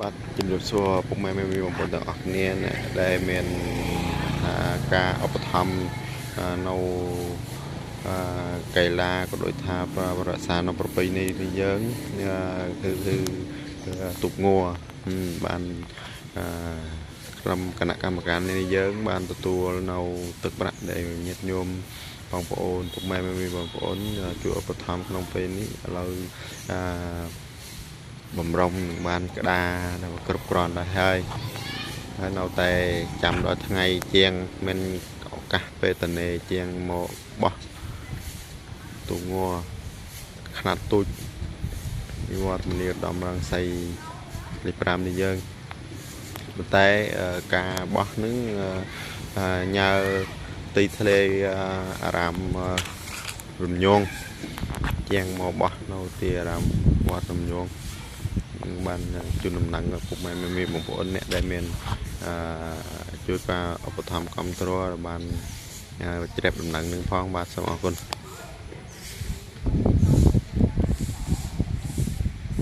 បាទជំរាបសួរពុកម៉ែមេមីបងប្អូនទាំងអស់គ្នាអ្នកដែលមានការឧបត្ថម្ភនៅកីឡាក៏ដូចថារក្សានៅប្រពៃណីនេះយើងគឺគឺទូកងัวបានក្រុមគណៈកម្មការនេះយើងបានទទួលនៅទឹកប្រាក់ដែលញាតិញោមបងប្អូនពុកម៉ែមេមីបងប្អូនជួយឧបត្ថម្ភក្នុងពេលនេះឥឡូវអឺបំរុងនឹងបានក្តារគ្រប់គ្រាន់ដែរហើយហើយនៅតែចាំដល់ថ្ងៃជាងមានឱកាសពេលតនេជាងមកបោះទូង័ខ្នាតទូចវិវត្តមនីដំរងសីលេខ5នេះយើងប៉ុន្តែការបោះនឹងញើទីធ្លេអារាមរំញងជាងមកបោះនៅទីអារាមវត្តរំញងបានជូនដំណឹងពុកម៉ែមេបងប្អូនអ្នកដែលមានជួយការឧបត្ថម្ភគ្រប់គ្រងបានជ្រាបដំណឹងនឹងផងបាទសូមអរគុណ។